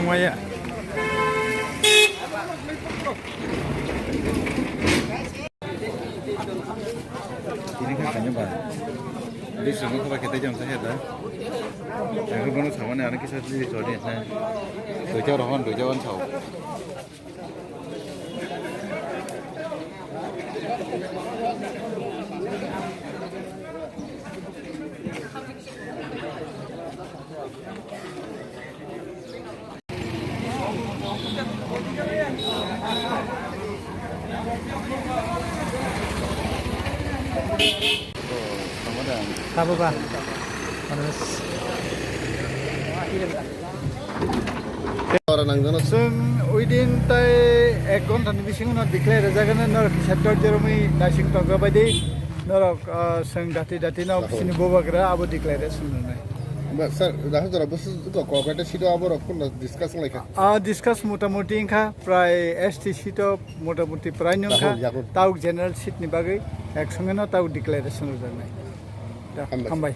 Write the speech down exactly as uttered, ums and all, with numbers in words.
Maya. Ini kan kayaknya ba. Di semua kau pakai tajam saya dah. Yang kau guna sama ni anak kisah di sini. Tujuh orang, tujuh orang tahu. Sabo ba. Ora nang jano. Chwng within tai ek ghonta ni bisingo no declare rwjagano, norok kisa dor joromwi naising tongjabaidi, norok, ah, chwng dati dati no sini bubagra abo declaration rwnai. Ba, sir, raha jora busu ko ko kata sito abo rok kunna discuss lai kha. Ah, discuss motamuti wngkha prai S T sito motamuti prai wngkha. Yahoo, yahoo. Tauk general seat ni bagwi ek songe no tauk declaration rwjaknai. Da, hambai. Hambai.